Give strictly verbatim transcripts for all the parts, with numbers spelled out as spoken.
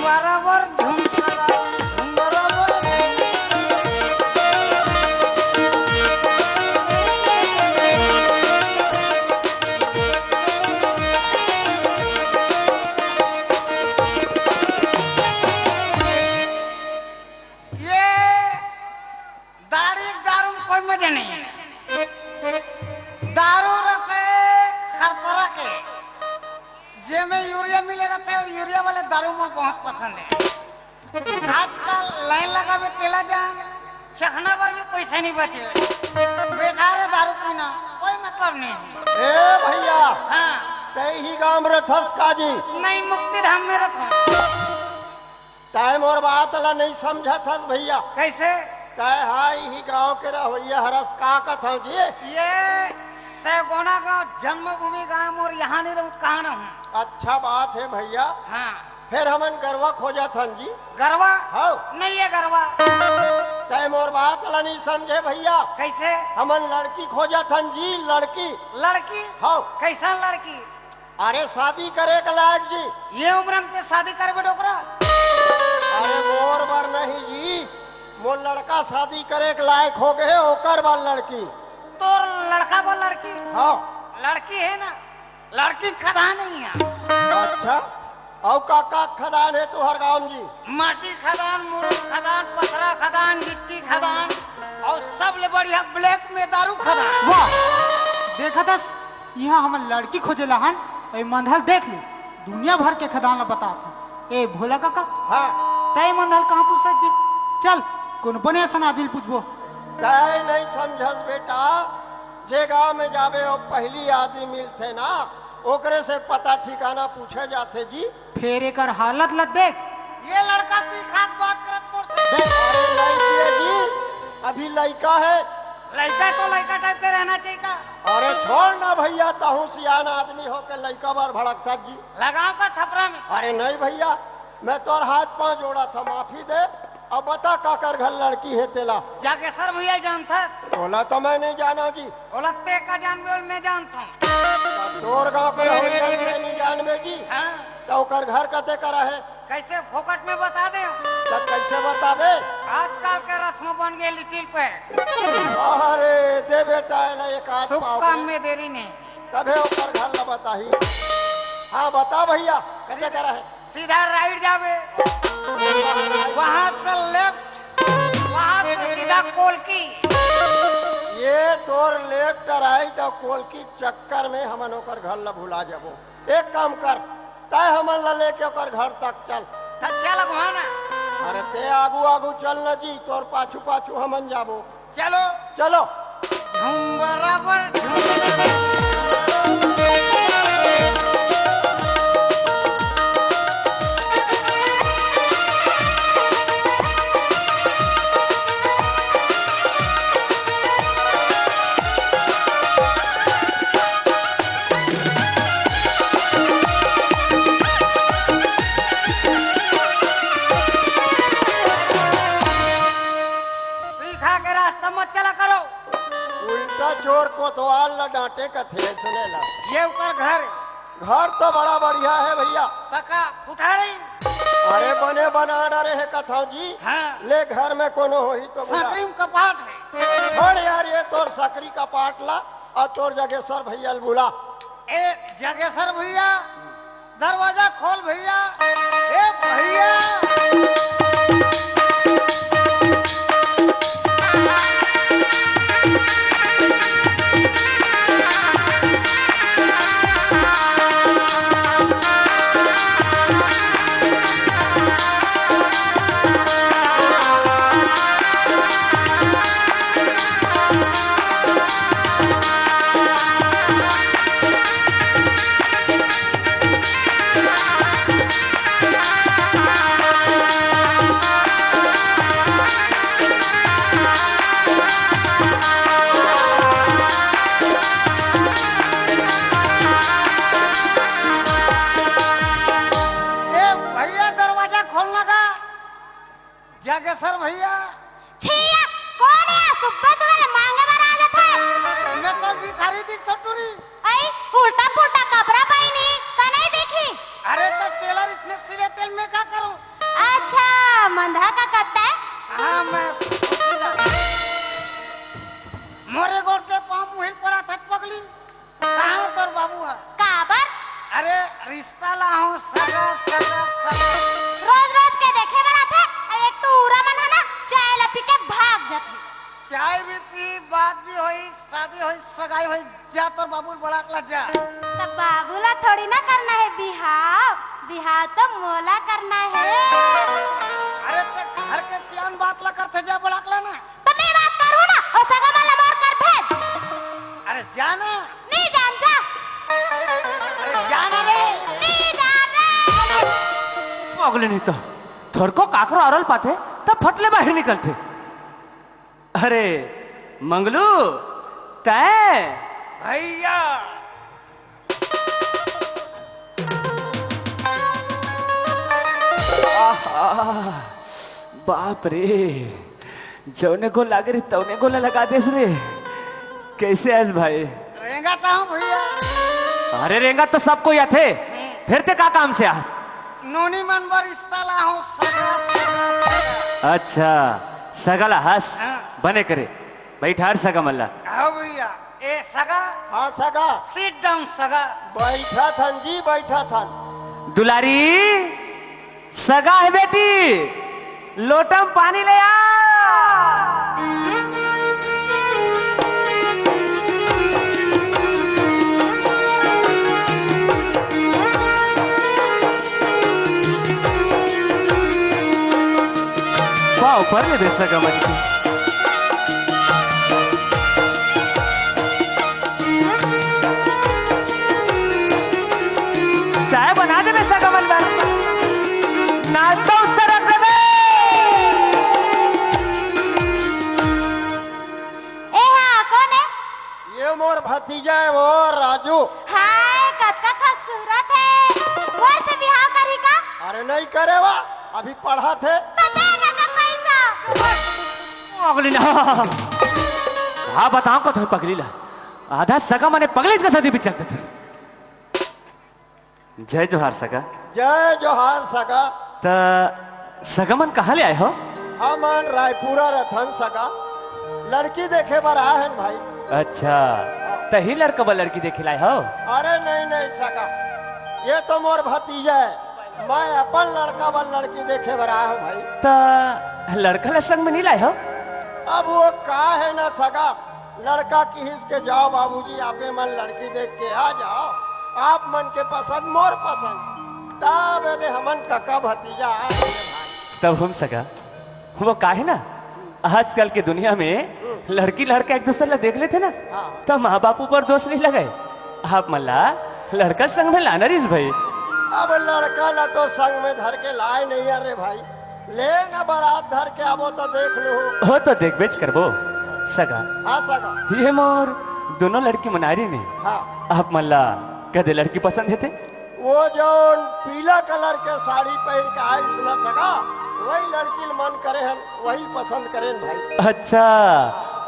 बराबर झुमसरा, बराबर झुमसरा। ये दारू, दारू में कोई मजा नहीं है। दारू रहते खरतरा के, जेमे यूरिया मिले रहते, वो यूरिया वाले दारू मोर बहुत पसंद है। आजकल लाइन लगावे तेला जान, चखना पर भी पैसा नहीं बचे। बेकार है दारू पीना, कोई मतलब नहीं। ए भैया, हाँ। तै ही गांव में रथस का जी? नहीं, मुक्ति धाम में रथों। तै मोर बात ला नहीं समझत हस भैया। कैसे? तै हा इही गांव के रहोइया हरस, का कथंव जी? ये सैगोना गांव, जन्मभूमि गांव, और यहाँ नहीं रहूं, कहाँ रहूं? अच्छा बात है भैया। हाँ। फिर हमन गरवा खोजत हन जी। गरवा? हौ। नहीं है गरवा। तै मोर बात ला नहीं समझे भैया। कैसे? हमन लड़की खोजत हन जी, लड़की। लड़की? हौ। कैसन लड़की? अरे शादी करे के लायक जी। ये उम्र में ते शादी करबे डोकरा? अरे मोर बर नहीं जी, मोर लड़का शादी करे के लायक हो गए, ओकर बर लड़की। तोर लड़का बर लड़की? हाँ। लड़की है ना, लड़की खदान नहीं है। अच्छा, अउ का का खदान है तुहर गांव जी? माटी खदान, मुरुम खदान, पथरा खदान, गिट्टी खदान, और सबले बढ़िया ब्लैक में दारू खदान। वाह, देखत हस, इहाँ हमन लड़की खोजे ला हन, ए मंदहल देख ले, दुनिया भर के खदान ला बतात हन। ए भोला काका, हाँ। तै मंदहल कहाँ पूछत जी? चल, कोनो बने असन आदमी ल पूछबो। तै नहीं समझस बेटा, जे गांव में जाबे, वो पहली आदमी मिलथे ना, ओकरे से पता ठिकाना पूछे जाथे जी। फेर एकर हालत ल देख। ये लड़का पी खा के बात करत मोर से। देख, अरे लड़की है जी, अभी लड़का है। लड़का तो लड़का टाइप के रहना चाहिए था। अरे छोड़ ना भैया, तहूँ सियान आदमी हो के लड़का बर भड़कता जी। लगाओ का थपरा में। अरे नहीं भैया, मैं तोर हाथ पाँव जोड़त हँव, माफी दे। अब बता काकर घर लड़की है तेला। जागेश्वर भैया जानथस? ओला तो मैं नहीं जानँव जी। ओला ते का जानबे, ओला मैं जानत हँव। तोर गाँव के हो, मैं नहीं जानबे जी। हाँ। तो ओकर घर कते करा है? कैसे फोकट में बता दे? तब कैसे बताबे? आजकल के रस्म बन गए लिटिल पे। अरे दे बेटा, एला एक आध शुभ पाव काम दे। में देरी नहीं। तभे ओकर घर ला बताही। हाँ बता भैया, कैसे करा है? सीधा राइट जाबे, वहाँ से लेफ्ट, वहाँ से सीधा कोलकी। ये तोर लेफ्ट राइट और कोलकी चक्कर में हमन ओकर घर ला भुला जाबो। एक काम कर, तै हमन ला लेके ओकर घर तक चल। त चल अगुआ ना। अरे ते आगू आगू चल न जी, तोर पाछू पाछू हमन जाबो। चलो। चलो। झूम बराबर झूम। सीखा के रास्ता मत चला करो। उल्टा चोर कोतवाल ला डांटे कथे, सुने ला। ये ओकर घर। घर तो बड़ा बढ़िया है भैया। तका फुटा रही। अरे बने बना डरे है कथौजी। हाँ। ले घर में कोनो होही तो बुला। सकरी में कपाट है। छोड़ यार, ये तोर सकरी कपाट ला और तोर जगेश्वर भैया ल बुला। ए जगेश्वर भैया, दरवाजा खोल भैया। ए भैया। ए भैया, दरवाजा खोलना का। जागेश्वर भैया। छिया, कोन हे? सुबह सुबह ले मांगे बर आ जाथे। मैं तो भिखारी दिखथों टूरी। अई, उल्टा पुल्टा कपड़ा पहिनी, त नहीं देखी। अरे तो टेलर इसने सिले तेल में का करूं? अंधा का कत्ता है? हाँ, मैं मोरे गोड़ के पाँव मुहिल पड़ा था पगली। कहाँ तोर बाबू है? काबर? अरे, रिश्ता ला हूँ, सगा, सगा, सगा। रोज रोज के देखे बर आथे, अउ एक टूरा मन है ना, चाय ला पी के भाग जाथे। चाय भी पी, बात भी होई, शादी होई, सगाई होई, जा तोर बाबू बलाक ला जा। त बाबू ला थोड़ी ना करना है बिहाव, बिहाव तो मोला करना है। अरे ते घर के सियान बात ला करथे, जा बलाक ला ना। त मैं बात करूँ ना, ओ सगा मन ला मोर कर भेज। अरे जा ना। नहीं जान जा। अरे जा ना रे। नहीं जान रे। पगली नहीं तो, थोरको काकरो औरल पाथे, त फटले बाहर निकलथे। अरे मंगलू, तैं? भैया। आहा, बाप रे, जौने गोल लागे रे तौने गोल लगा देस रे। कैसे आस भाई? रेंगा ता हूँ भैया। अरे रेंगा तो सब कोई आथे, फिर ते का काम से आस? नोनी मन बर रिश्ता ला हूँ, सगा, सगा, सगा। अच्छा, सगा ला हस, हाँ। बने करे। बैठार सगा मन ला। हाँ भैया, ए सगा। हाँ सगा। Sit down सगा। बैठा थन जी, बैठा थन। दुलारी, सगा है बेटी, लोटम पानी ले आ। पाँव पर ले दे सगा मन के। चाय बना देबे सगा मन बर, नाश्ता उस्ता रख देबे। ए हा, कोन हे? ये मोर भतीजा हे वो राजू। हाय, कतका खूबसूरत हे। मोर से बिहाव करही का? अरे नहीं करे वा, अभी पढ़त हे। तो दे ना तो पैसा। अगली ना। हाँ बताओ को तो पगली ला। आधा सगा मने पगली इसका शादी बिचक देथे। जय जोहार सगा। जय जोहार सगा। त सगा मन कहाँ ले आए हो? हमन रायपुरा रथन सगा, लड़की देखे बर आए हन भाई। अच्छा, तही लड़का बर लड़की देखे लाए हो? अरे नहीं नहीं सगा, ये तो मोर भतीजा हे, मैं अपन लड़का बर लड़की देखे बर आए हूँ भाई। त लड़का ला संग में नहीं लाए हो? अब वो का हे ना सगा, लड़का किहिस के जाओ बाबूजी, आपे मन लड़की देख के आ जाओ, आप मन के पसंद मोर पसंद, तब एदे हमन कका भतीजा आए हन भाई। तब हम सगा, वो का हे ना, आजकल के दुनिया में लड़की लड़का एक दूसर ला देख लेथे ना, हाँ। त माँ बाप ऊपर दोष नहीं लगाए। आप मन ला लड़का संग में लाना रहिस भाई। अब लड़का ला तो संग में धर के लाए नहीं अरे भाई, ले ना बरात धर के आबो तो देख लूँ। हो तो देखबेच करबो सगा। हाँ सगा। ये मोर दोनों लड़की मनारी ने। हाँ। आप मन ला कदे लड़की पसंद हे ते? वो जौन पीला कलर के साड़ी पहिर के आइस ना सगा, वही लड़की ल मन करे हन, वही पसंद करेन भाई। अच्छा,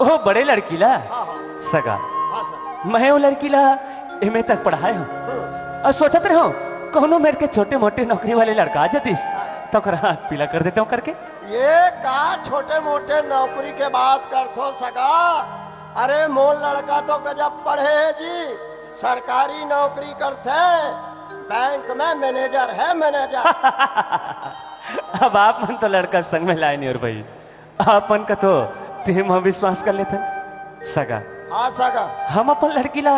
ओ बड़े लड़की ला? हाँ, हाँ। सगा, हाँ सगा। मैं वो लड़की ला एम ए तक पढ़ाए हूँ। हम्म। अउ सोचत रहे हूँ, कौनो मेर के छोटे मोटे नौकरी वाले लड़का आ जतिस, त ओकर हाथ पीला कर देते हूँ करके। ये का छोटे मोटे नौकरी के बात करथो सगा? अरे मोर लड़का तो गजब पढ़े हे जी, सरकारी नौकरी करथे, बैंक में मैनेजर हे, मैनेजर। अब आप मन तो लड़का संग में लाए नहीं और भाई, आप मन का तो तेम विश्वास कर लेथन सगा। हाँ सगा। हम अपन लड़की ला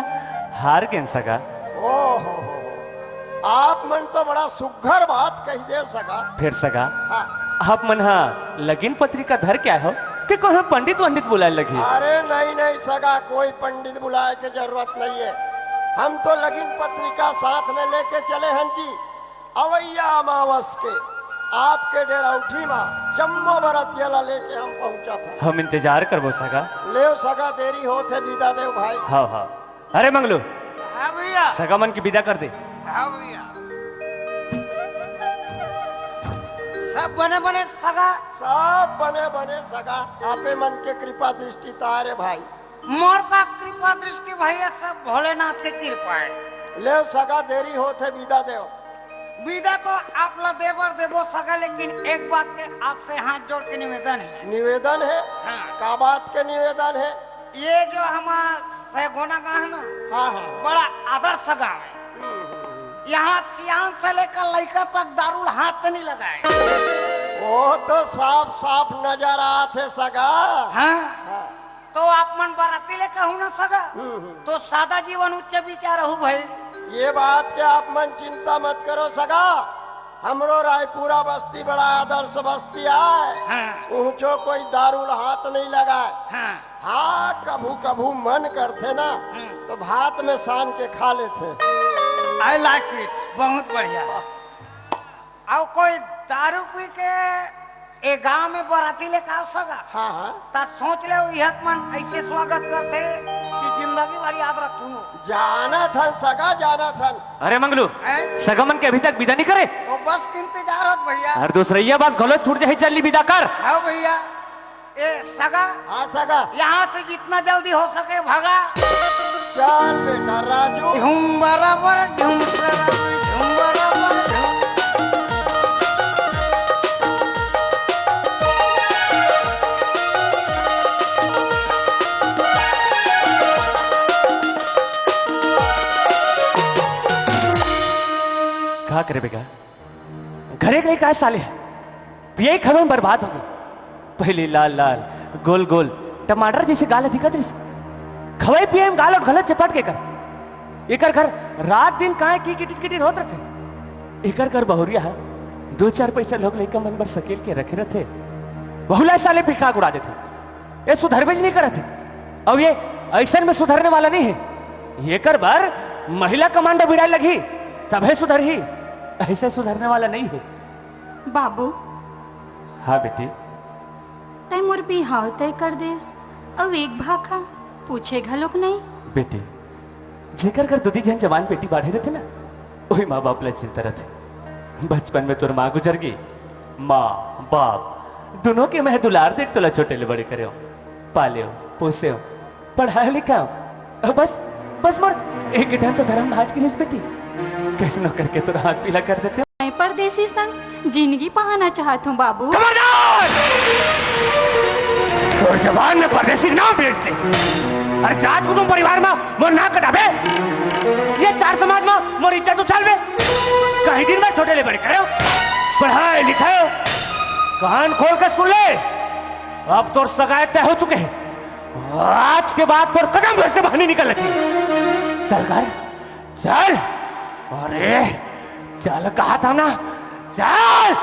हार गेन सगा। ओ हो हो हो। आप मन तो बड़ा सुघर बात कहि देव सगा। फेर सगा, हाँ। आप मन हा लगिन पत्रिका धर के आए हो कि कोनो पंडित वंडित बुलाए लगही? अरे नहीं नहीं सगा, कोई पंडित बुलाए के जरूरत नहीं हे। हम तो लगिन पत्रिका साथ में लेके चले हन जी। अवैया अमावस के आपके डेरौठी मा जम्मो बरतिया ला लेके हम पहुंचत हन। हम इंतजार करबो सगा। लेव सगा, देरी होत हे, बिदा देव भाई। हाँ हाँ। अरे मंगलू, हाँ भैया। सगा मन के बिदा कर दे। हाँ भैया। सब बने बने सगा। सब बने बने सगा। आपे मन के कृपा दृष्टि तारे भाई। मोर का कृपा दृष्टि भैया, सब भोलेनाथ के कृपा हे। लेव सगा, देरी होत हे, बिदा देव। विदा तो आप ला दे बर देबो सगा, लेकिन एक बात के आपसे हाथ जोड़ के निवेदन हे। निवेदन हे? हाँ। का बात के निवेदन हे? ये जो हमार सैगोना गाँव हे ना, हाँ, हाँ। बड़ा आदर्श गाँव हे। हम्म। यहाँ सियान से लेकर लइका तक दारू ल हाथ नहीं लगाए। वो तो साफ साफ नजर आत हे सगा। हाँ। हाँ। तो आप मन बराती ले कहू ना सगा, हम्म, हम्म। तो सादा जीवन उच्च विचार रहू भाई। ये बात के आप मन चिंता मत करो सगा, हमरो रायपुरा बस्ती बड़ा आदर्श बस्ती आय। हाँ। ऊंचो कोई दारू ल हाथ नहीं लगाए। हाँ। हाँ, कभू कभू मन करथे ना, हम्म। तो भात में सान के खा लेथे। I like it, बहुत बढ़िया। अउ कोई दारू पी के ए गांव में बराती लेके आ सगा, हाँ, हाँ। त सोच ले, इहक मन ऐसे स्वागत करथे कि जिंदगी भर याद रखू। जानत हन सगा, जानत हन। अरे मंगलू, हैं? सगा मन के अभी तक विदा नहीं करे? वो बस के इंतजार होत भैया। अरे दूसरैया बस घलो छूट जाही, जल्दी विदा कर। हाँ भैया। ए सगा, हाँ सगा। यहाँ से जितना जल्दी हो सके भगा। चल बेटा राजू। झूम बराबर झूम सरा, झूम बराबर झूम। का करे बेगा? घरे गए काय साले? पियई खवे में बर्बाद हो गए। पहले लाल लाल, गोल गोल टमाटर जैसे गाल दिखत रहिस, खवई पियई में गाल अउ गलत चपट के कर। एकर घर रात दिन काय की किटिर किटिर होत रथे। एकर घर बहुरिया ह, दो चार पैसा लोग लइका मन बर सकेल के रखे रथे। वहू ला साले फिका उड़ा देथे। ये सुधरबेच नहीं करत हे। अउ ये अइसन में सुधरने वाला नहीं हे। एकर बर महिला कमांडो बिड़ाए लगही, तभे सुधरही। ऐसे सुधरने वाला नहीं हे। बाबू। हाँ बेटी। तैं मोर बिहाव तय कर देस, अउ एक भाखा पूछे घलोक नहीं। बेटी, जेकर घर दुदी झन जवान बेटी बाढ़े रथे ना, वही माँ बाप ला चिंता रथे। बचपन में तोर माँ गुजर गई, माँ बाप दोनों के मैं दुलार देख तोला छोटे ले बड़े करे हो, पाले हो, पोसे हो, पढ़ाए लिखाए हो। अब बस, बस मोर एक ठन तो धर्म भाज के रिस बेटी, कैसनो करके तोर हाथ पीला कर देते हो। मैं परदेसी संग जिंदगी पहाना चाहत हूँ बाबू। खबरदार! तोर जबान में परदेसी के नाम बेच दे। अरे जात कुटुम परिवार में मोर नाक कटाबे, ये चार समाज में मोर इज्जत उछालबे। कहीं दिन में छोटे ले बड़े करे हो, पढ़ाए लिखाए हो, कान खोल के सुन ले, अब तोर सगाई तय हो चुके हे। आज के बाद तोर कदम घर से बाहर नहीं निकलना चाहिए। चल कर, चल। अरे, चल कहा था ना, चल।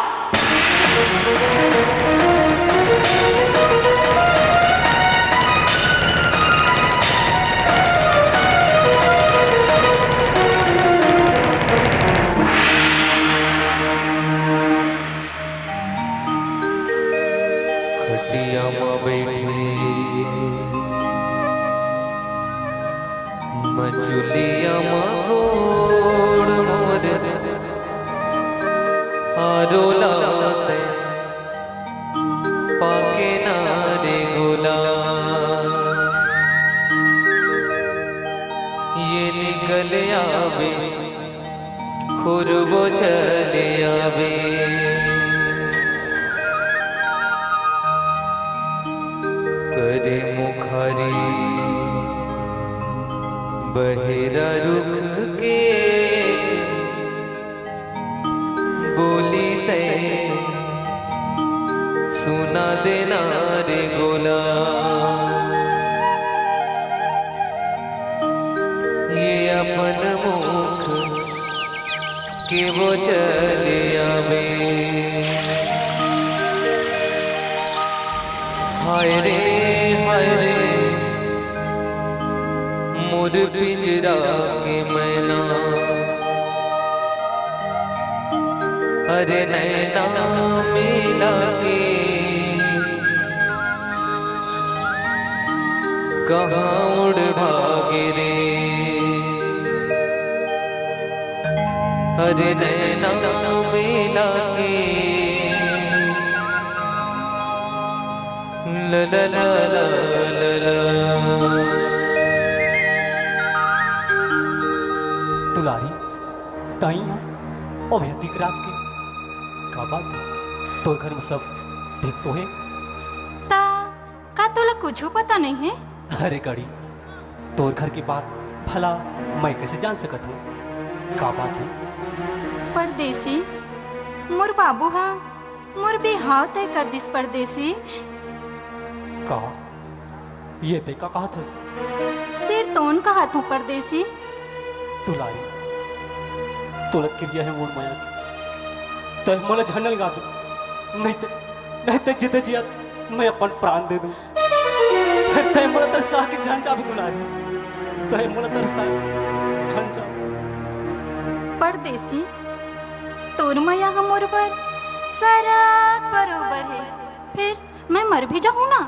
खटिया म बैठे, मचुलिया म गोड़ मोर, आरो लाते पाके ना रे गोला। ये निकल आवे खुरबो चले आवे। करे मुखारी बहेरा रुख के, बोली तै सुना देना रे गोला। ये अपन मुख के वो चले आवे। हाय रे, हाय रे, मोर पिंजरा के मैना, अरे नैना मिला के कहाँ उड़ भागे रे। अरे नैना मिला के ल ल ल ल ल ल। दुलारी, ताई ह, ओ भैया, रात के का बात हे? तोर घर में सब ठीक तो हे? ता का तोला कुछू पता नहीं हे? अरे गड़ी, तोर घर के बात भला मैं कैसे जान सकत हूँ? का बात हे? परदेसी, मोर बाबू हा मोर बिहाव तय कर दिस परदेसी। का? ये तय का कहत हस? सिर तोन कहत हूँ परदेसी। दुलारी, तोला किरिया हे मोर मया के, तय मोला झन अलगा दे, नहीं ते, नहीं ते जीते जियत मैं अपन प्राण दे दूँ। फिर तय मोला तरसा के झन जाबे दुलारी, तय मोला तरसा के झन जाबे। परदेसी, तोर मया ह मोर बर सरग बरोबर हे, फिर मैं मर भी जाहूँ ना,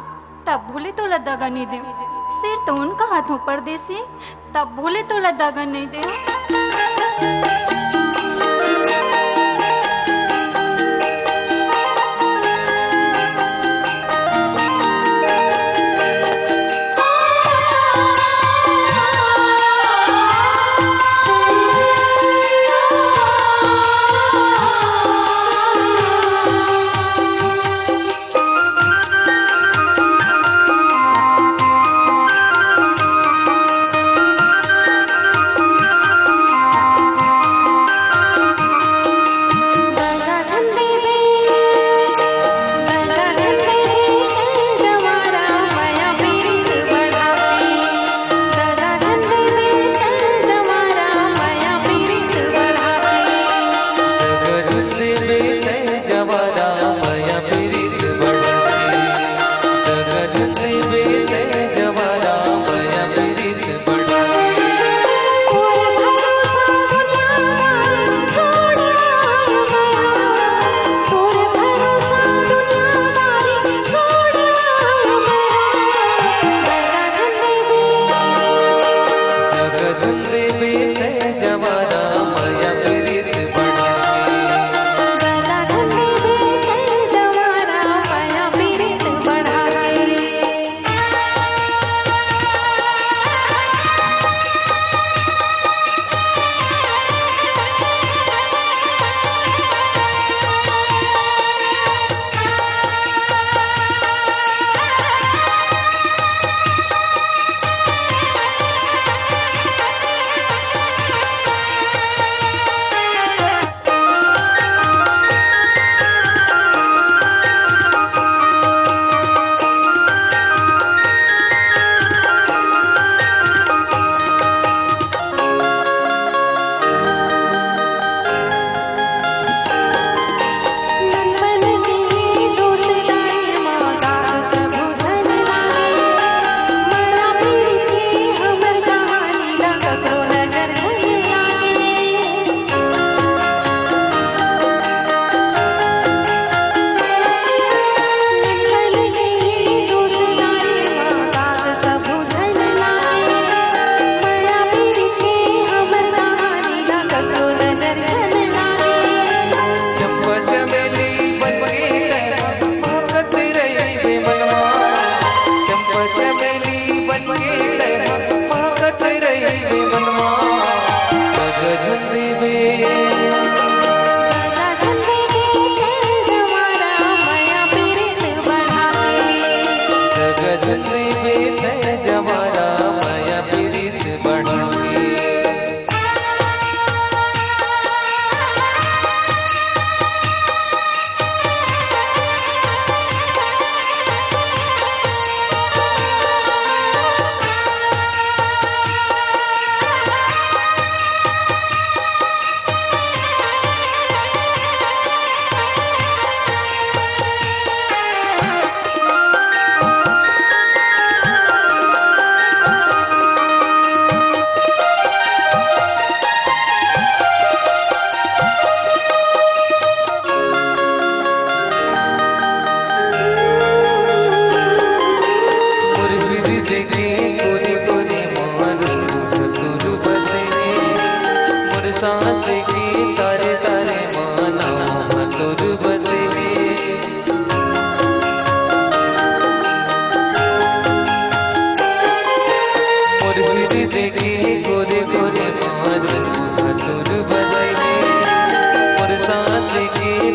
तब भूले तोला दगा नहीं देव। सिर तोन कहत हूँ परदेसी, तब भूले तोला दगा नहीं देव।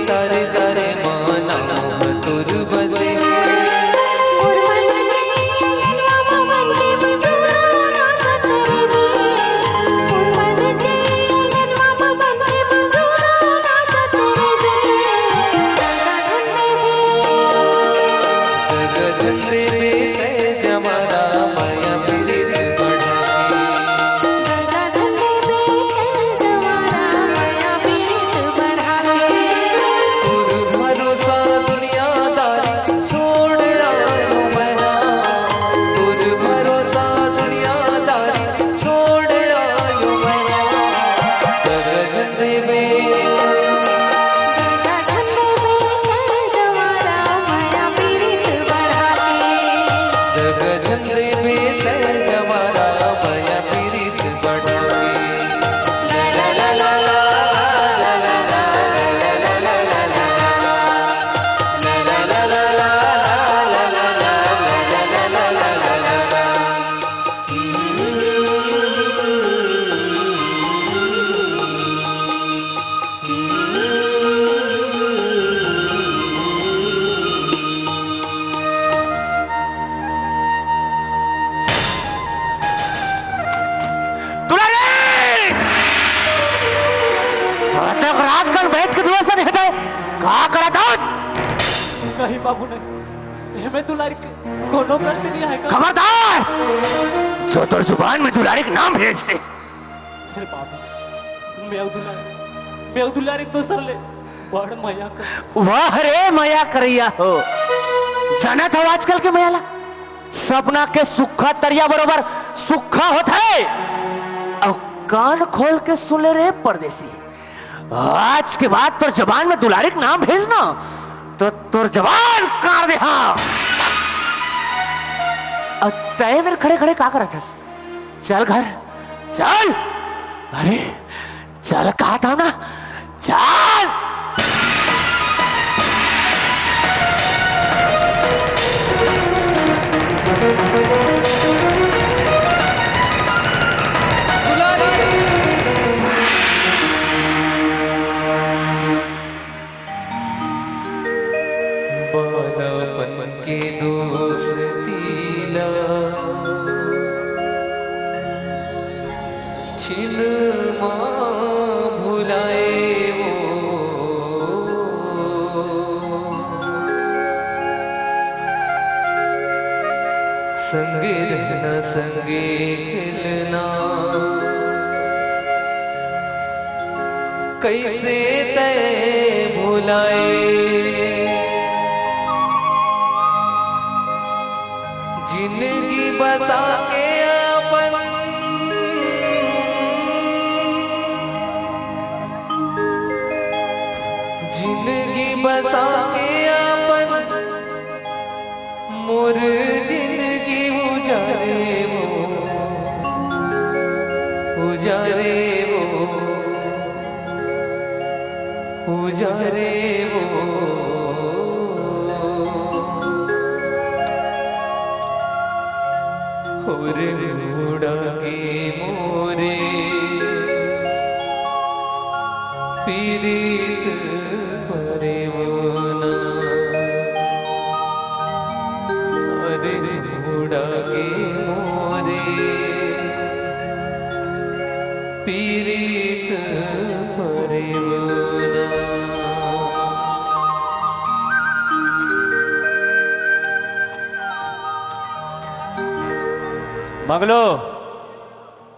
तारे तारे माना तुर बसे। दुलारी! अतक रात कन बैठ के दुआ से नहीं हटे। का करत हस? नहीं बाबू, नहीं। एमे दुलारी के कोनो गलती नहीं है का? खबरदार! जो तोर जुबान में दुलारी के नाम भेज दे। अरे बाबू, मैं दुलारी, मैं दुलारी दूसर ले बड़ मया कर। वाह रे मया करैया हो। जानत हो आजकल के मया ला? सपना के सुक्खा तरिया बरोबर सुक्खा होथे। अउ कान खोल के सुन ले रे परदेसी, आज के बाद तोर जबान में दुलारी के नाम भेज ना, तो तोर जबान काट दे। हाँ, अउ तय मेर खड़े खड़े का करत हस? चल घर, चल। अरे, चल कहा था ना, चल। दुलारी। बालापन के दोस्ती ला छिन मा भुलाए वो। संगे रहना, संगे खेलना, कइसे तय भुलाए। जिनगी बसा के अपन, जिनगी बसा के अपन, मोर जिनगी उजारे वो, उजारे वो, उजारे वो। हो रे उड़ा गे मोरे पीरित परेवना। अरे उड़ा गे मोरे पीरित परेवना। मंगलू,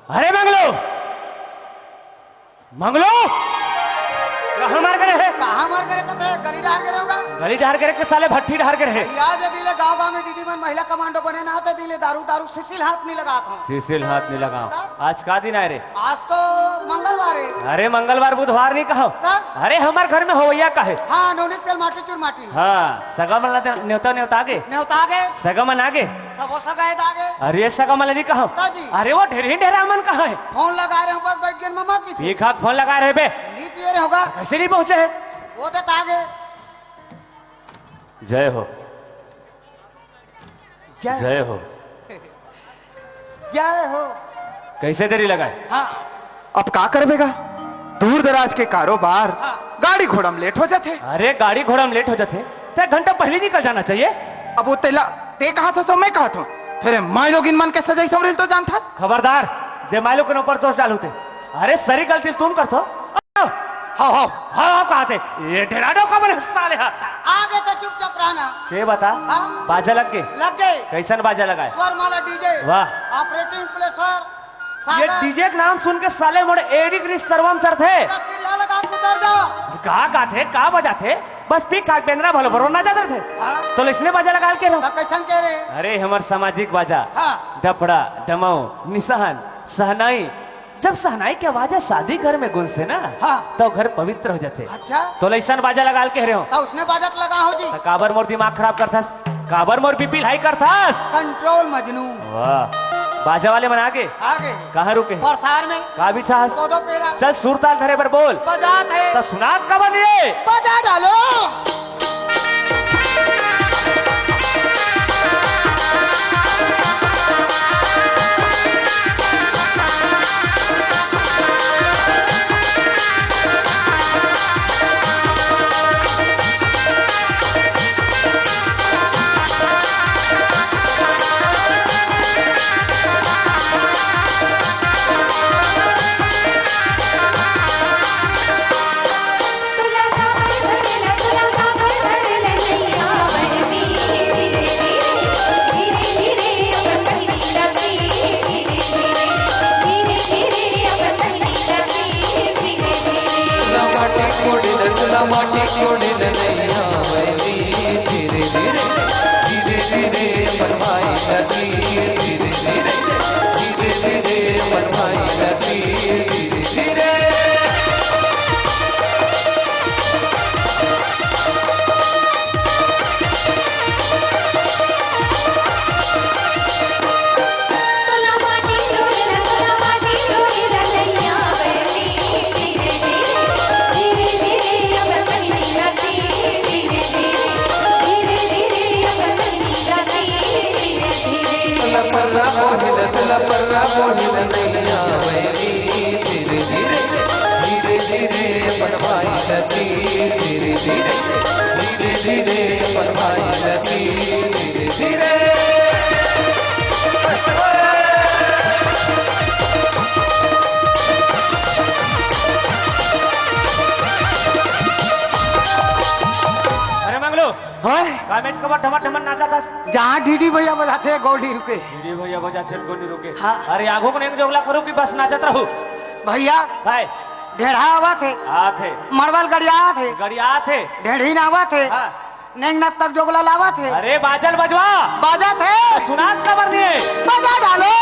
अरे मंगलू, मंगलू, कहाँ मर गे रहे? कहाँ मर गे रहे कथे? गली डहर गे रहे होगा। गली डहर गे रहे के साले भट्ठी डहर गे रहे? याद है दिले गाँव गाँव में दीदी मन महिला कमांडो बने ना होते दिले दारू दारू सिसिल हाथ नहीं लगात हूँ। सिसिल हाथ नहीं लगाओ। आज का दिन आय रे? आज तो मंगलवार है। अरे मंगलवार बुधवार नहीं कहो। तब? अरे हमर घर में होवैया का हे? हाँ, नौनी तेल माटी चुर माटी। हाँ, सगा मन ला दे-, नेवता नेवता आगे। नेवता आगे। सगा मन आगे। सबो सगा हे आगे। अरे सगा मन ला नहीं कहो। ता जी। अरे वो ढेरही ढेरा मन कहाँ हे? फोन लगा रहे हो, बस बैठ गए ममा की थी। ठीक है, फोन लगा रहे बे। नहीं पिए रहे होगा। कैसे नहीं पहुँचे है? वो तो आगे। जय हो। जय जय हो। जय हो। कैसे देरी लगाए? हाँ। अब का करबेगा? दूर दराज के कारोबार, हाँ। गाड़ी घोड़ा में लेट हो जाथे। अरे, गाड़ी घोड़ा में लेट हो जाथे, ते घंटा पहले निकल जाना चाहिए। अब वो तेला, ते कहा था सो मैं कहा था, तेरे माई लोगिन मन के सजाई संवरिल तो जानथा। खबरदार, जे माई लोग के ऊपर दोष डालू ते। अरे, सरी गलती तुम करथो। हाँ, हाँ। हाँ, हाँ, कहा थे, ये डेढ़ा डो का बने साले हा। आगे तो चुपचाप रहना। के बता, हाँ। बाजा लग गे? लग गे। कैसन बाजा लगा है? स्वर माला डीजे। वाह। ऑपरेटिंग प्लेसर। ये सागर। डीजे के नाम सुन के साले मोर एड़ी ग्रीस सरवा म चढ़थे। सीढ़िया लगा के उतर जा। का गाथे, का बजाथे? बस पी खा के बेंदरा भलो भरो ना जात रथे। हाँ। तो लइसने बाजा लगा के रहो। तो कैसन के रे? अरे, हमर सामाजिक बाजा। हाँ। डफड़ा, डमऊ, निशान, सहनाई। जब सहनाई के आवाज शादी घर में गुंजथे ना, हाँ। तो घर पवित्र हो जाथे। अच्छा। तो लइसन बाजा लगा के रहो। तो उसने बाजा तो लगा हो जी। तो काबर मोर दिमाग खराब करथस? काबर मोर बीपी हाई करथस? कंट्रोल मजनू। वाह, बाजा वाले मन आगे। आगे। कहाँ रुके? परसार में। का बिछास? कोदो पेरा। चल, सुरताल धरे बर बोल। बजात हे। त सुनात काबर नइ हे? बजा डालो। अरे मंगलू, हाँ? का मेज कबर ढमर ढमर नाचत हस? जहाँ डीडी भैया बजाथे, गोली रुके। डीडी भैया बजाथे, गोली रुके। हाँ। अरे आगू को नेंग जोगला करो कि बस नाचत रहू। भैया, काय? ढेढ़ा आवत हे। आत हे। मड़वल गड़ियात हे। गड़ियात हे। ढेढ़ी नावत हे। हाँ। नेंग नत तक जोगला लावत हे। अरे बाजल बजवा। बाजत हे। सुनात काबर नइ हे? बजा डालो।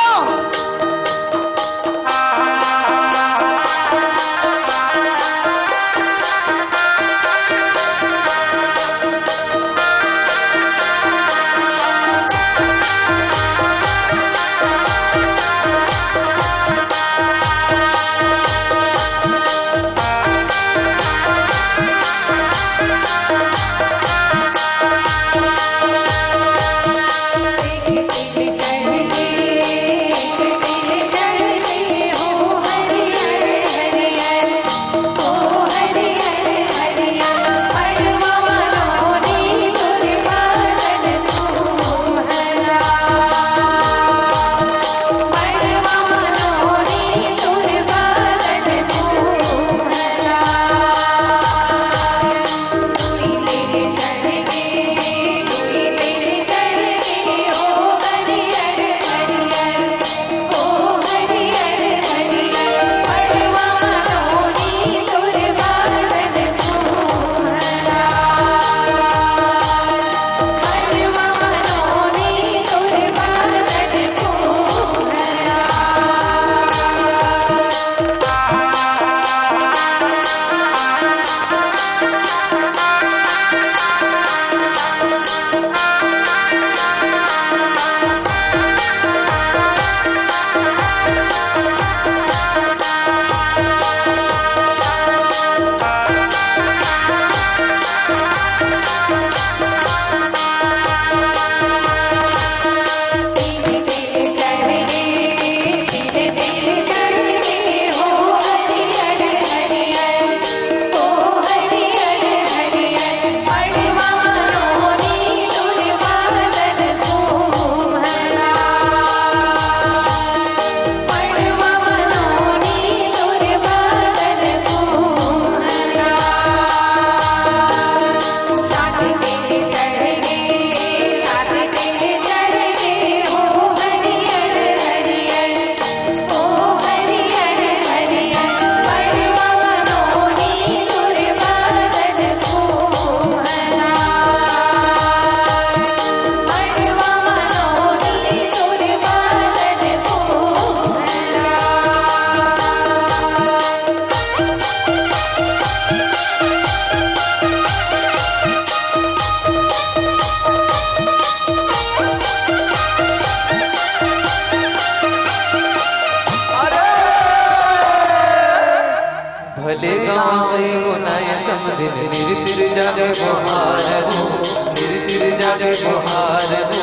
जागे बहार हो, धीरे धीरे जागे बहार हो,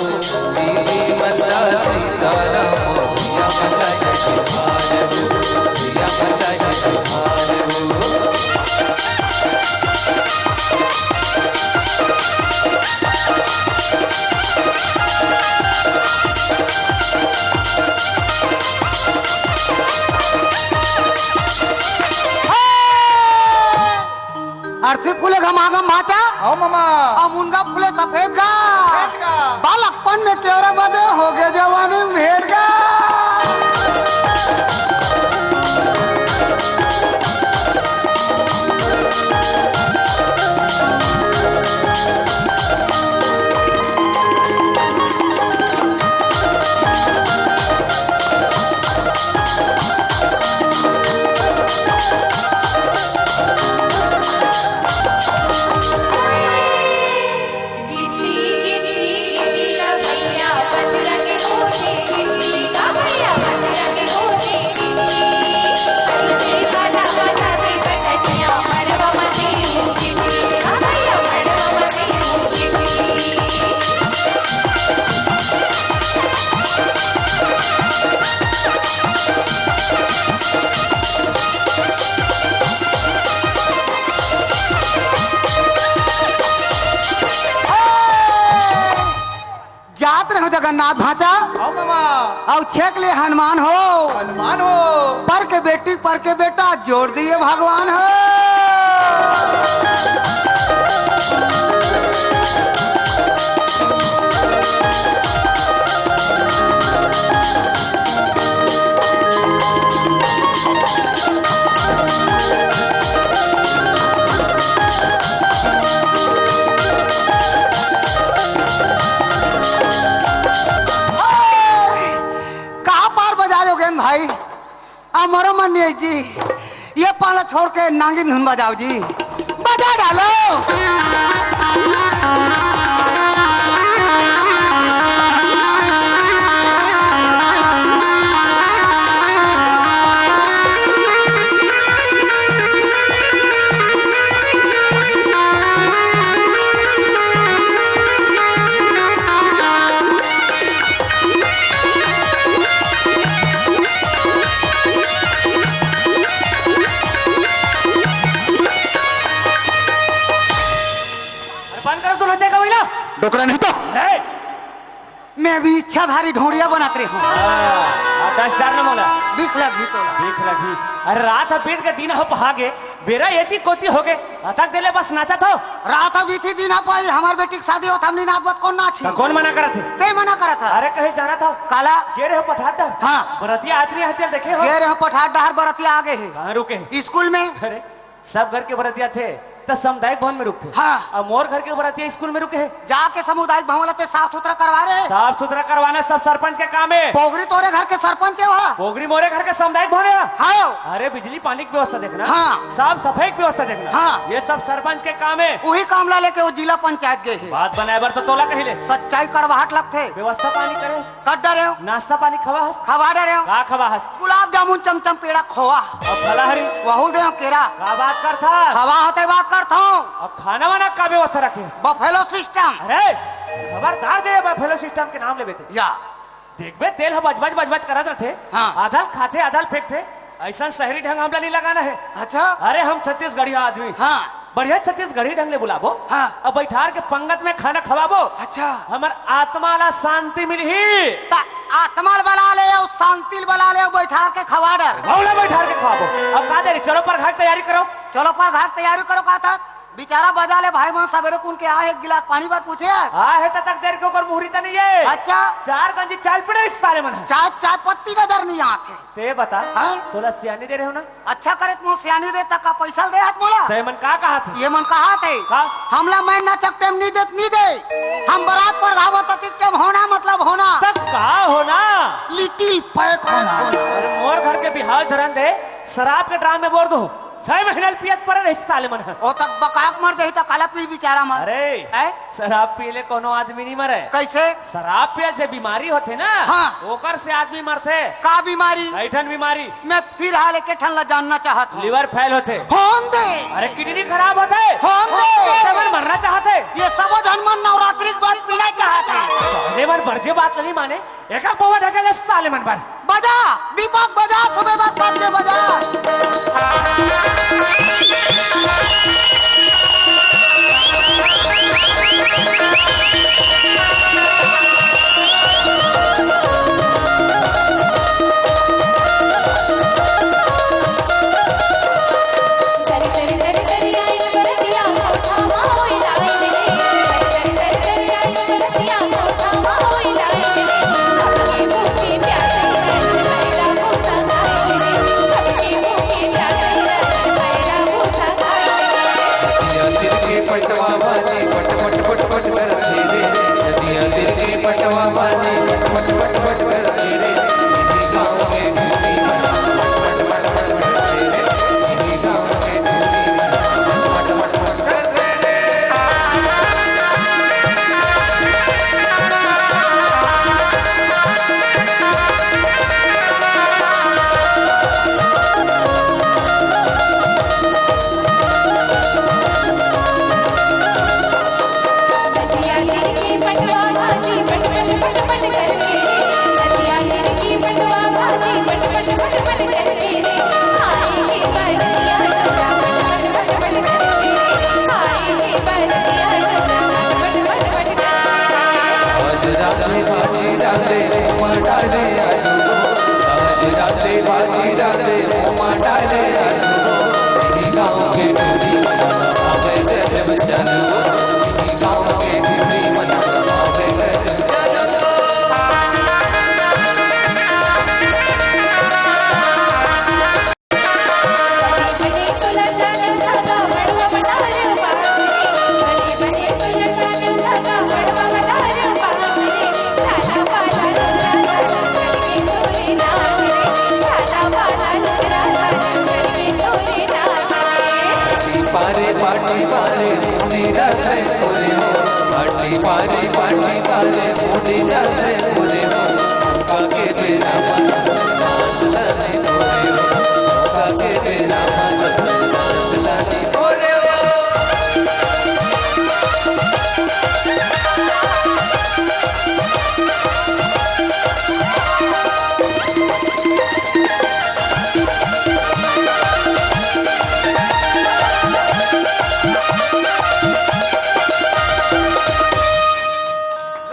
दीदी मल्ला सीताराम, भैया मल्ला के बहार हो, भैया मल्ला के बहार हो। अरथी फूले घमाघम भांचा। हव मामा। अउ मुनगा फूले सफेद गा। सफेद गा। बालकपन में केवरा बदे हो गे जवानी में भेंट गा। जात रहो जगन्नाथ भांचा। हव मामा। अउ छेक ले हनुमान हो। हनुमान हो। पर के बेटी, पर के बेटा, जोड़ दिए भगवान हो। का पार बजा लोगेन भाई, अमरो मन नहीं जी, ये पाला छोड़ के नांगिन धुन बजाओ जी, बजा डालो। अरे बंद करो, तू नचेगा वही ना। डोकरा नहीं तो। अरे मैं भी इच्छाधारी ढोंडिया बनात रहे हूँ। हाँ, दस हजार न मोला। भीख लगी तो। भीख लगी। अरे रात ह बीत के दिन हो पहागे, बेरा एती कोती होगे, अतक देले बस नाचत हो। रात ह बीती दिन ह पाई, हमार बेटी के शादी होत, हमनी नाचबत कोन नाची? त कोन मना करत हे? ते मना करत ह। अरे कहीं जाना था। काला? गे रहे हो पठार डहर। हाँ। बरतिया आदमी हथियल देखे हो? गे रहे हो पठार डहर, बरतिया आगे हे। कहाँ रुके हे? स्कूल में। अरे सब घर के बरतिया थे त सामुदायिक भवन में रुकथे। हाँ। अब मोर घर के बरतिया स्कूल में रुके हे। जाके सामुदायिक भवन ला ते साफ सुथरा करवा रहे। साफ सुथरा करवाना सब सरपंच के काम हे। पोगरी तोरे घर के सरपंच हे वहाँ। पोगरी मोरे घर के सामुदायिक भवन हे। हाँ। अरे बिजली पानी के व्यवस्था देखना। हाँ। साफ सफाई के व्यवस्था देखना। हाँ। ये सब सरपंच के काम हे। उही काम ला लेके वो जिला पंचायत गे हे। बात बनाए बर तो तोला कहिले। सच्चाई कड़वाहट लगथे। व्यवस्था पानी करे। कर डरे हो? नाश्ता पानी खवा हस? खवा डरे हो? का खवा हस? गुलाब जामुन, चमचम, पेड़ा, खोवा। अउ फलाहारी? वहू दे हो केरा। का बात करथा? खवा होते बात करथो। अउ खाना वाना का व्यवस्था रखे हस? Buffalo system. अरे खबरदार जे बफेलो सिस्टम के नाम लेबे ते। या। देखबे तेल ह बजबज बजबज करत रथे। हाँ। आधा ल खाथे, आधा ल फेंकथे। अइसन शहरी ढंग हमला नहीं लगाना हे। अच्छा। अरे हम छत्तीसगढ़िया आदमी। हाँ। बढ़िया छत्तीसगढ़ी ढंग ले बुलाबो। हाँ। अब बैठार के पंगत में खाना खवाबो। अच्छा। हमर आत्मा ला शांति मिलही। त आत्मा ल बला ले अउ शांति ल बला ले अउ बैठार के खवा डर। मौला बैठार के खवाबो। अब का देरी, चलो परघाट तैयारी करो। चलो परघाट तैयारी करो का था? बेचारा बजा ले भाई मन सबेरे कुन के आ एक गिलास पानी बर पूछे यार। आ हे त तक देर के ओकर मुहरी त नहीं हे। अच्छा। चार गंजी चाय पीड़े इस साले मन ह। चाय, चाय पत्ती नजर नहीं आत हे। ते बता, हाँ? तोला सियानी दे रहे हो ना? अच्छा करे तुम सियानी दे तक का पैसा दे हाथ मोला। ते मन का कहा थे? ये मन कहा थे? का? हमला मैं नचक टेम नहीं देत नहीं दे। हम बरात पर गावत अतिक टेम होना मतलब होना। तक का होना? लिटिल पैक होना। अरे मोर घर के बिहाव झरन दे, शराब के ड्राम में बोर दो। छह महीना ले पियत परे रहिस साले मन ह। ओ तक बकाक मर जाही त काला पी बिचारा मन। अरे, हैं? शराब पी ले कोनो आदमी नहीं मरे। कैसे? शराब पिए जे बीमारी होथे ना, हाँ। ओकर से आदमी मरथे। का बीमारी? ऐठन बीमारी। मैं फिर हाल एक ठन ला जानना चाहत हूँ। लिवर फेल होथे। होन दे। अरे, किडनी खराब होथे। होन दे। ओकर मन मरना चाहथे। ये सबो झन मन नवरात्रि के बाद पीना चाहत हे। साले मन बरजे बात नहीं माने। एका पौवा ढकेले साले मन बर। बजा, दीपक बजा, सुबह बर पत्ते बजा।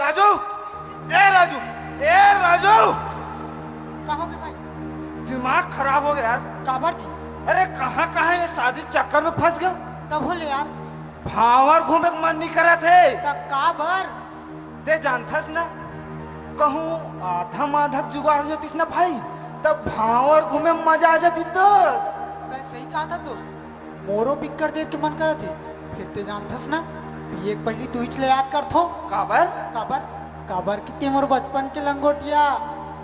राजू, ए राजू, ए राजू। का हो गे भाई? दिमाग खराब हो गे यार। काबर जी? अरे कहाँ कहाँ ये शादी चक्कर में फंस गयो। तब हो ले यार। भांवर घूमे के मन नहीं करत हे। त काबर? ते जानथस ना, कहूँ आधा माधक जुगाड़ हो जातिस ना भाई, तब भांवर घूमे में मजा आ जाती दोस्त। तैं सही कहा था दोस्त। मोरो बिक्कट देख के मन करत हे। फेर ते जानथस ना, पिए के पहिली दुईच ले याद करथो। काबर? काबर? काबर कि ते मोर बचपन के लंगोटिया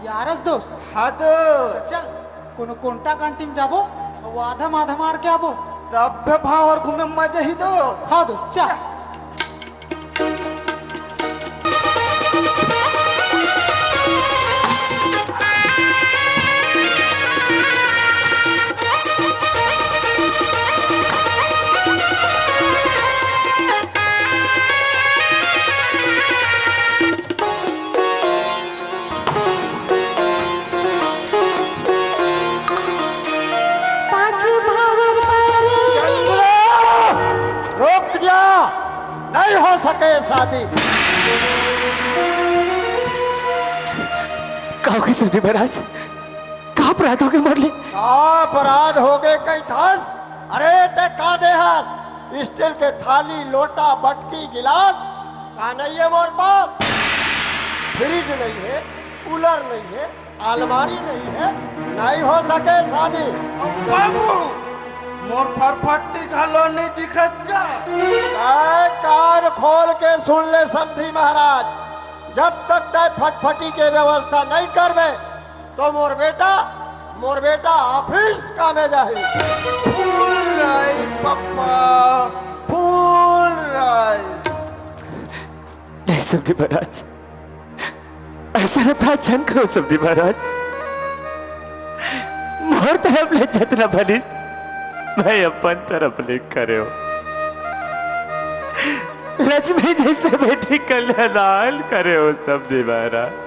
यार अस दोस्त। हाँ दोस्त। चल, कोनो कोंटा कांटी में जाबो, अउ आधा माधा मार के आबो। तब भी भांवर घूमे में मजा ही दोस्त। हाँ दोस्त, चल। पाँच भावर पर रोक जा, नहीं हो सके शादी। का होगे सुनी महाराज? का अपराध होगे मोर ले? का अपराध होगे कहिथस? अरे ते का देहस? स्टील के थाली, लोटा, बटकी, गिलास का नहीं है मोर पास? फ्रिज नहीं है, कूलर नहीं है, अलमारी नहीं है, नहीं हो सके शादी। बाबू, मोर फटफटी घलो नहीं दिखत का? काय कान खोल के सुन ले समधी महाराज, जब तक तय फटफटी के व्यवस्था नहीं करबे, तो मोर बेटा मोर बेटा ऑफिस कामे जाही। फूल राई पप्पा, फूल राई। नहीं समधी महाराज, अइसन अपराध झन करो समधी महाराज। मोर तरफ ले जतना बनिस, मैं अपन तरफ ले करेंव। लक्ष्मी जइसे बेटी कल्याण करे हो समधी महाराज।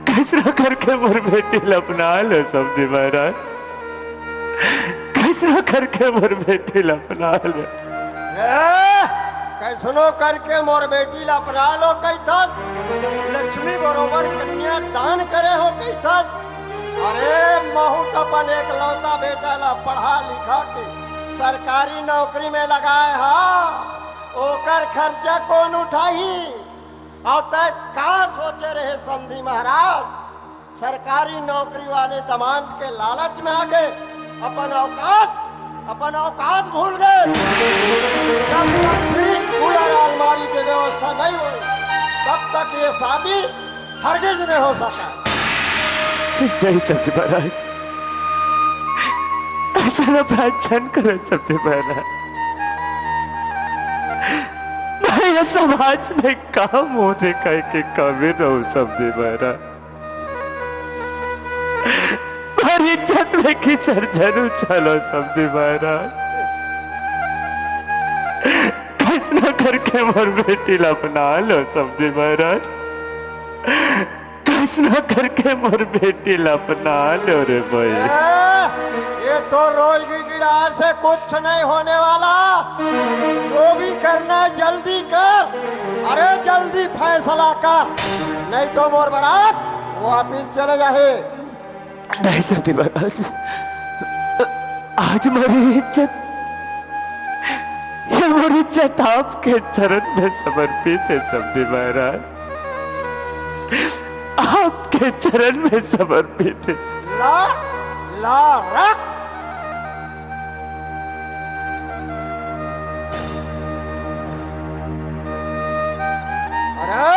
कइसनो करके मोर बेटी ल अपना लो समधी महाराज। कइसनो करके मोर बेटी ल अपना लो। ए, कइसनो करके मोर बेटी ल अपना लो कहिथस, लक्ष्मी बरोबर कन्या दान करे हो कहिथस। अरे महूं त अपन एकलौता बेटा ल पढ़ा लिखा के सरकारी नौकरी में लगाए हा, ओकर खर्चा कोन उठाही? अउ तैं का सोचे रहे समधी महाराज? सरकारी नौकरी वाले दामाद के लालच में आके अपन औकात, अपन औकात भूल गए। जब तक फ्रिज, कूलर, अलमारी के व्यवस्था नहीं हुई, तब तक ये शादी हरगिज नहीं हो सका। नहीं समधी महाराज, अइसन अपराध झन करो समधी महाराज। मैं ये समाज में का मुंह देखाय के काबिल रहूं समधी महाराज। मोर इज्जत में कीचड़ झन उछालो समधी महाराज। कइसनो करके मोर बेटी ल अपना लो समधी महाराज। कइसनो करके मोर बेटी ल अपना लो रे भाई। ए, ये तो रोज गिड़गिड़ा से कुछ नहीं होने वाला। जो भी करना है जल्दी कर, अरे जल्दी फैसला कर, नहीं तो मोर बरात वापिस चले जाही। नहीं समधी महाराज, आज मोर इज्जत, ये मोर इज्जत आपके चरण में समर्पित है समधी महाराज, आपके चरण में समर्पित है। ला, ला रख। अरे,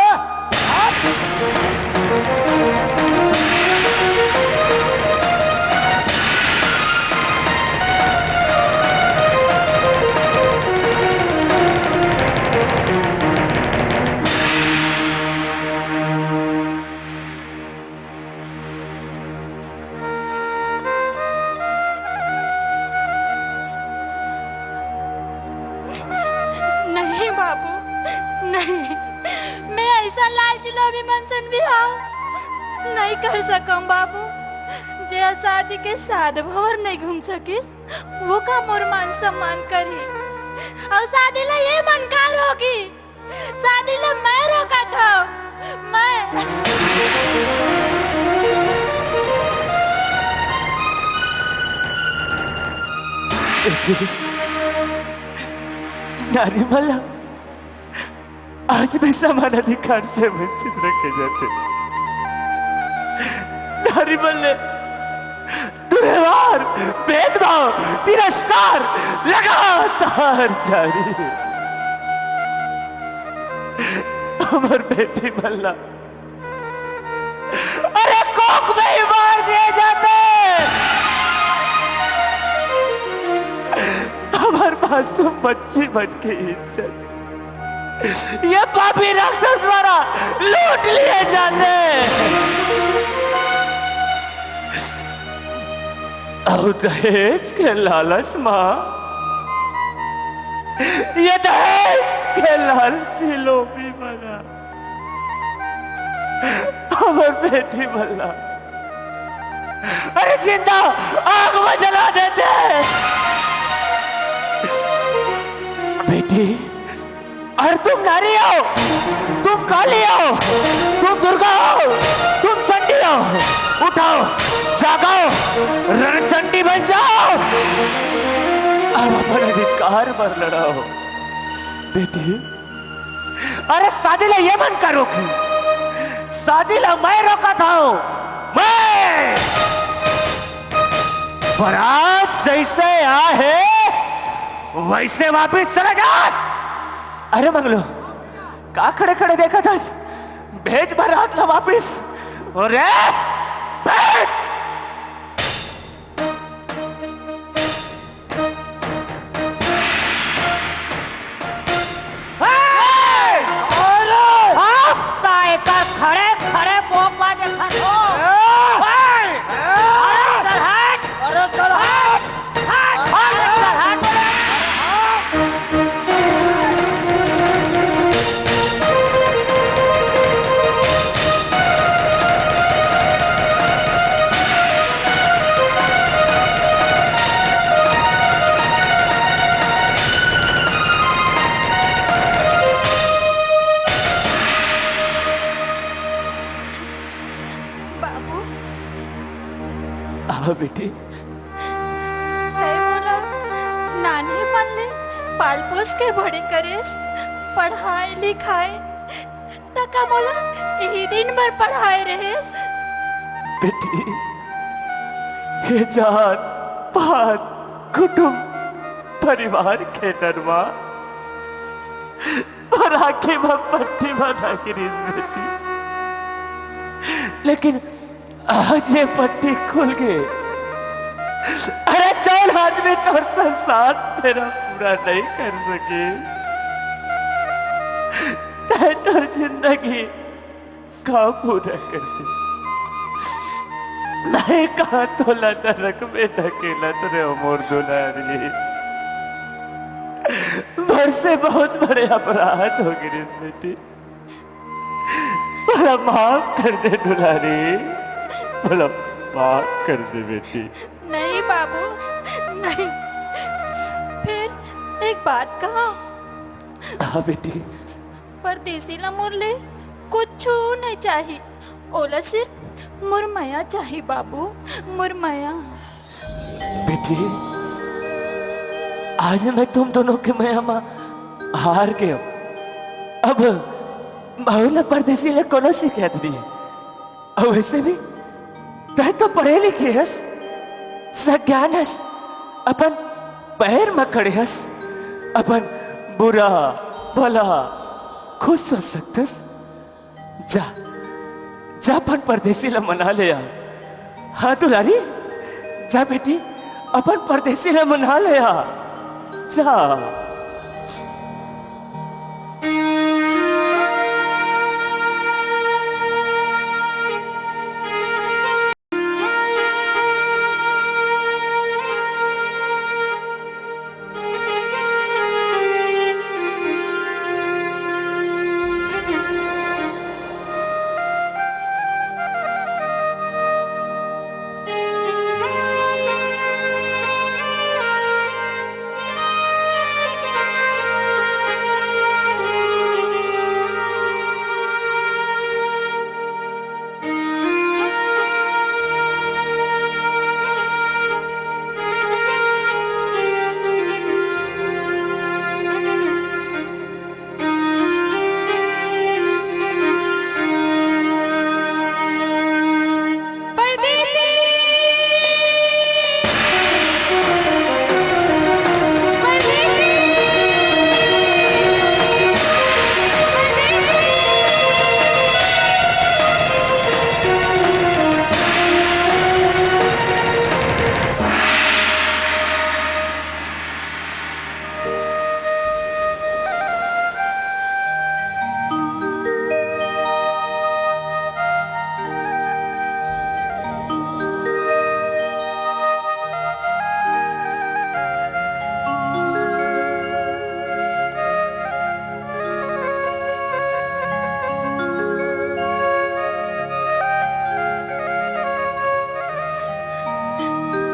हट। नहीं बाबू, नहीं, मैं अइसन लालची लोभी मनसे से बिहाव नहीं कर सकंव बाबू। जे शादी के सात भंवर नहीं घूम सकिस, वो का मोर मान सम्मान करही? अउ शादी ला ये मन का रोकही? शादी ला मैं रोकत हंव, मैं। नारी मन ला आज भी समान अधिकार से वंचित रखे जाथे। नारी मन ले दुर्व्यवहार, भेदभाव, तिरस्कार लगातार जारी हे। हमर बेटी मन ला, अरे, कोख में ही मार दिए जाथे। हमर मासूम बच्ची मन के इज्जत ये पापी राक्षस द्वारा लूट लिए जाथे। अउ दहेज के लालच मा, ये दहेज के लालची लोभी मन हमर बेटी मन ला, अरे, जिंदा आग में जला देथे। बेटी, अरे तुम नारी हो, तुम काली हो, तुम दुर्गा हो, तुम चंडी हो। उठो, जागो, रणचंडी बन जाओ। अब अपन अधिकार बर लड़ो। बेटी, अरे शादी ला ये मन का रोकही, शादी ला मैं रोकत हंव, मैं। बरात जइसे आए हे, वइसे वापिस चले जा। अरे मंगलू, का खड़े खड़े देखत हस? भेज बरात ला वापिस। अरे, अरे! आप का एकर खड़े खड़े बोकबा देखत हो? ए! ए! अरे चल हट! अरे चल हट! हट! हट! चल हट! बाबू। हाँ बेटी। तैं मोला नानहेपन ले पाल पोस के बड़े करेस, पढ़ाए लिखाए, त का मोला इही दिन भर पढ़ाए रहेस? बेटी, ये जात पात कुटुम परिवार के नरमा अउ आँखी म पट्टी बंधा गिरिस बेटी, लेकिन आज ये पट्टी खुल गे। अरे जउन आदमी तोर संसार फेरा पूरा नइ कर सके, तैं तोर जिंदगी का पूरा कर दे। मैं कहाँ तोला नरक में ढकेलत रहेंव मोर दुलारी। मोर से बहुत बड़े अपराध हो गिरिस बेटी। मोला माफ कर दे दुलारी, मोला माफ कर दे बेटी। नहीं बाबू, नहीं। फेर एक बात कहा। हाँ बेटी। परदेसी ला मोर ले कुछु नहीं चाही, ओला सिर्फ मोर मया चाही बाबू, मोर मया। बेटी, आज मैं तुम दोनों के मया म हार गेंव। अब मोला परदेसी ले कोनो शिकायत नहीं हे। अउ वइसे भी तैं तो पढ़े लिखे हस, सज्ञान हस, अपन पैर म खड़े हस, अपन बुरा भला खुद सोच सकथस। जा, जा अपन परदेसी ला मना ले आ। हाँ दुलारी, जा बेटी, अपन परदेसी ला मना ले आ। जा।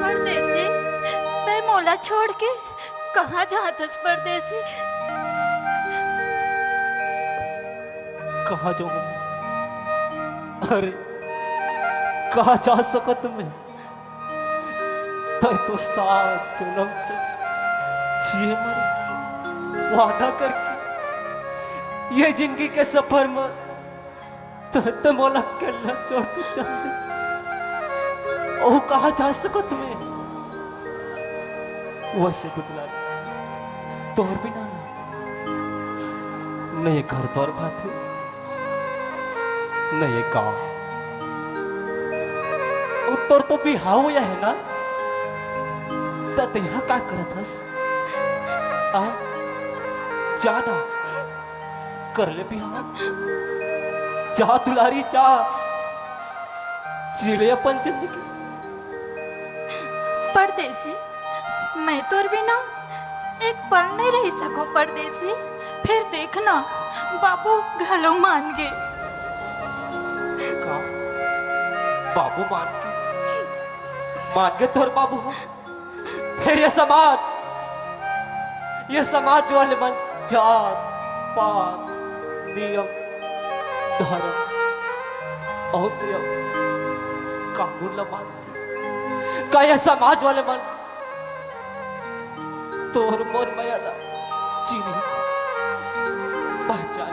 परदेसी, तैं मोला छोड़ के कहाँ जात हस परदेसी? कहाँ जाहूँ? अरे, कहाँ जा सकत मैं? तैं तो सात जनम तक जिए मरे वादा करके ये जिंदगी के सफर म त, त मोला अकेल्ला छोड़ के चल दे। ओ कहाँ जा सकत मैं? वइसे भी दुलारी, तोर बिना ना, न ये घर तोर भाथे, न ये गाँव। तोर तो बिहाव होय हे ना, त तेहा का करत हस? आ, जा ना, कर ले बिहाव। जा दुलारी, जा, जी ले अपन जिंदगी। परदेसी, मैं तोर बिना एक पल नहीं रह सको परदेसी। फेर देखना, बाबू घलो मान गे। का? बाबू मान गे? मान गे तोर बाबू ह? फेर ये समाज, ये समाज वाले मन जात, पात, नियम, धरम अउ नियम, कानून ल मान, का ये समाज वाले मन तोर मोर मया ल चिन्ही, पहचान?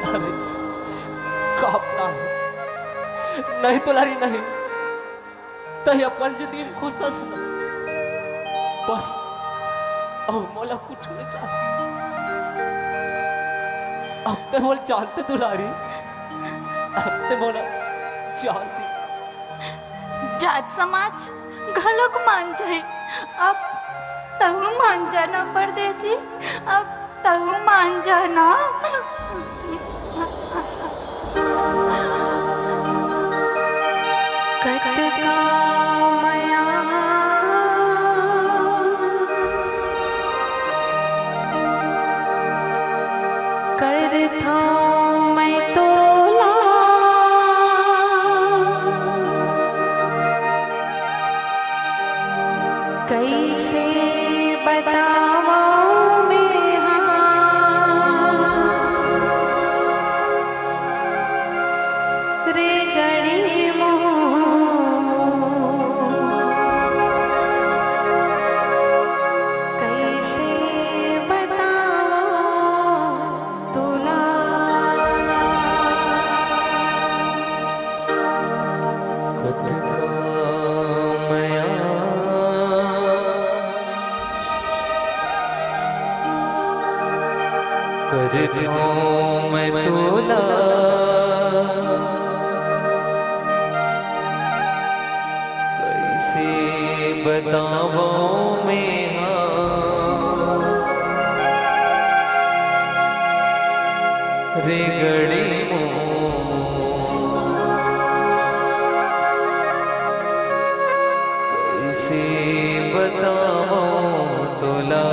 अरे, का अपना हे? नहीं दुलारी, नहीं। तैं अपन जिंदगी में खुश हस ना? बस, अउ मोला कुछ नहीं चाही। अब तैं मोला जानत दुलारी, अब तैं मोला जानत। जात समाज घलोक मान जाही। अब तहूँ मान जाना परदेसी, अब तहूँ मान जाना। कतका मया करथौं मैं तोला, कइसे बतावौं मेंहा रे गड़ी मोर, कइसे बतावौं तोला। कतका मया करथौं मैं तोला, कइसे बतावौं मेंहा रे गड़ी मोर, कइसे बतावौं तोला।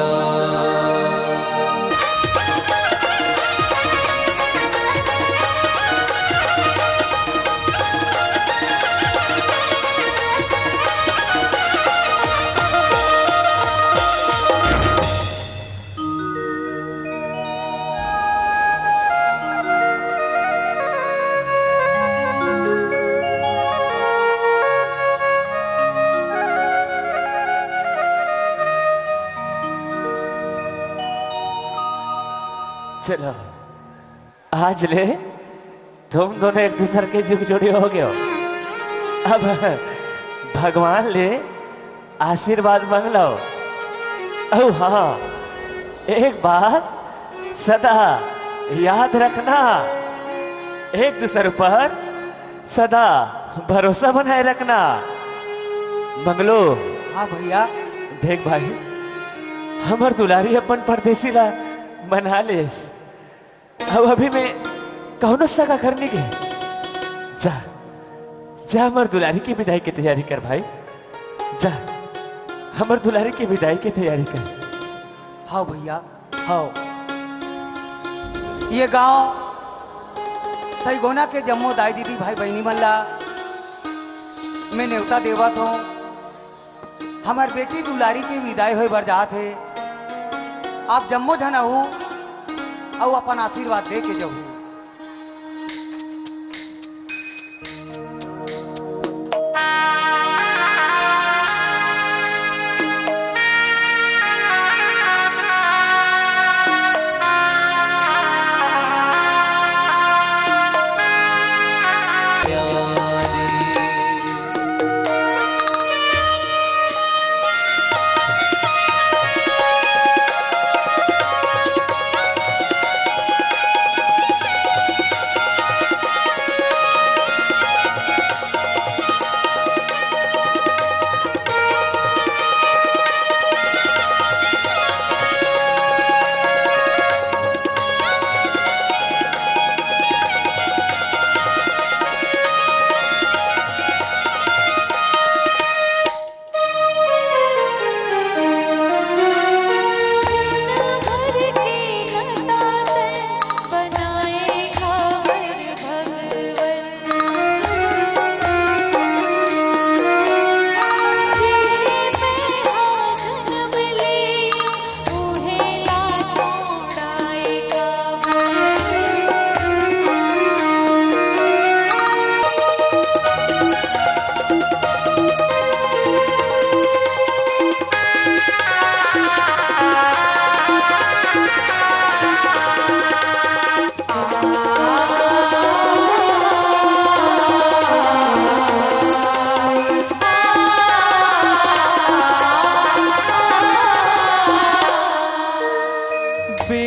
चलो, आज ले तुम दोनों एक दूसर के जुग जोड़ी हो गए हो। अब भगवान ले आशीर्वाद मांग लो। अउ हाँ, एक बात सदा याद रखना, एक दूसर ऊपर सदा भरोसा बनाए रखना। मंगलू। हाँ भैया। देख भाई, हमर दुलारी अपन परदेसी ला मना लेस। अब अभी मैं कौनो सगा घर नहीं गए। जा, जा हमर दुलारी के विदाई के तैयारी कर भाई। जा, हमर दुलारी के विदाई के तैयारी कर। हाँ भैया, हाँ। ये गांव सईगोना के जम्मो दाई दीदी भाई बहिनी मन ला मैं नेवता देवत हूँ। हमर बेटी दुलारी के विदाई होय बर जात हे। आप जम्मो झन आहू अउ अपन आशीर्वाद दे के जाहू।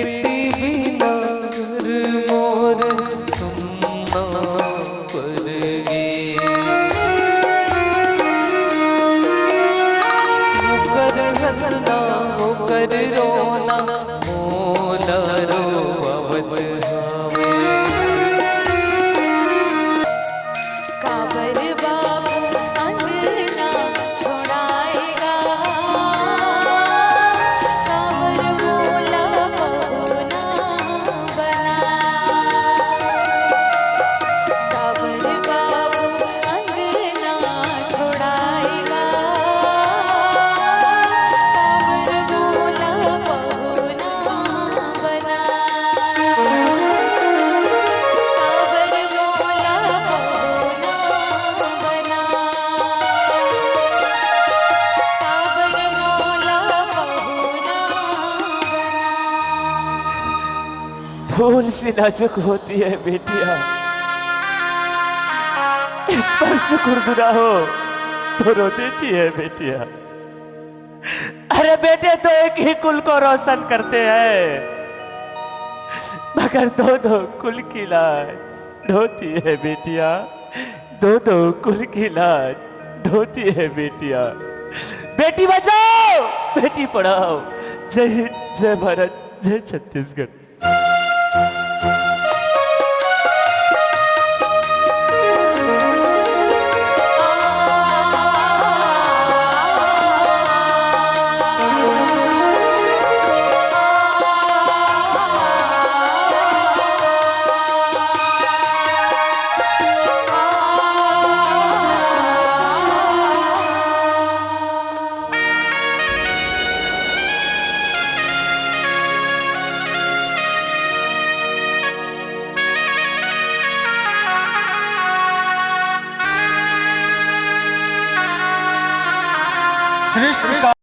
बिना घर मोर सुन्ना परगे। ओकर हँसना, ओकर रोना, मोला रोवावत हवे। काबर बाबू अंगना छोड़ाएगा, काबर मोला पहुना बना, काबर बाबू अंगना छोड़ाएगा, काबर मोला पहुना बना। काबर मोला पहुना बना, काबर मोला पहुना बना। फूल सी नाजुक होती है बेटिया, स्पर्श गुनगुना हो तो रो देती है बेटिया। अरे बेटे तो एक ही कुल को रोशन करते हैं, मगर दो दो कुल की लाज ढोती है बेटिया, दो दो कुल की लाज ढोती है बेटिया। बेटी बचाओ, बेटी पढ़ाओ। जय हिंद, जय भारत, जय छत्तीसगढ़। श्रेष्ठ